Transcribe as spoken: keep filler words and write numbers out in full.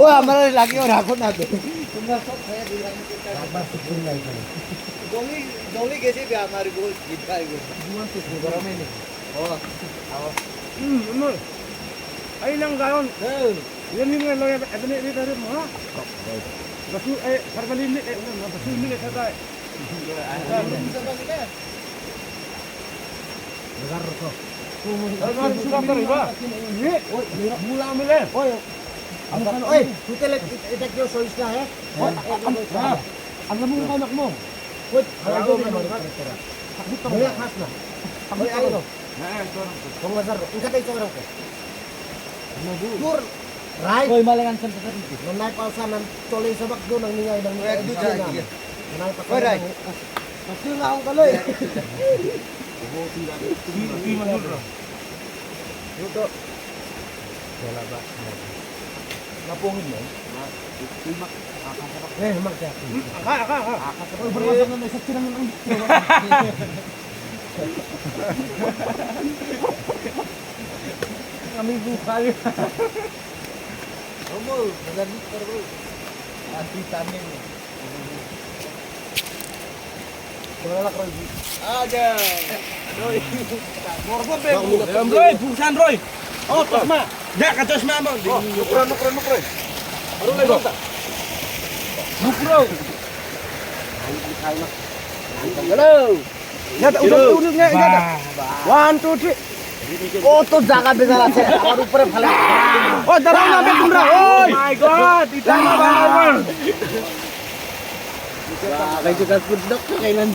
ও, আমার লাগিও রাখো না তো। তোমরা সব খেয়ে দিলাম। একবার শুটিং নাই করে। জলদি, জলদি গেছে বে আমার গোল জিতবে গো। ঘুমান তো ঘুমান। ও, আও। Hmm, ano? Ay nang gayon. Yan yung lo ya, ano ni dito mo ha? Basu, eh, pargali ni, eh, basu ni, eh, sabay. Mula mule. Oy, hotel e, e, eta kyo sois na, eh? Ang mo kay nak mo. Oy, ang mo kay nak mo. Mula khas na. Oy, ano? Pong lazar, ingka tayo sa orang ko. Dur, right. Oy, malengan sa sa. Nanay pa sa nan, chole sa bak do nang niyay nang niyay. Nanay pa sa. Oy, right. Pasti nga akong kaloy. Ito. Wala ba? Napungin mo? Eh, mak siya. Aka, aka, aka. Oy, bro, sa na sa tirang ang. Kami buka. Romo, bagan ni, bro. Asli tanin. Aja. Roy, bungsan Roy. Oh, chosma. Ya, ka chosma mo. Nukro, nukro, nukro. Baru lagi. Nukro. Hello. Ya, tak udah, udah, udah, udah. One, two, three. কত জাগা বেজার আছে, আমার উপরে ফালে। ও, দাঁড়াও না, বেগুনরা, ওই। Oh my God, এটা আমার বাবা। Ba, kaisa ka pun dok ka kailan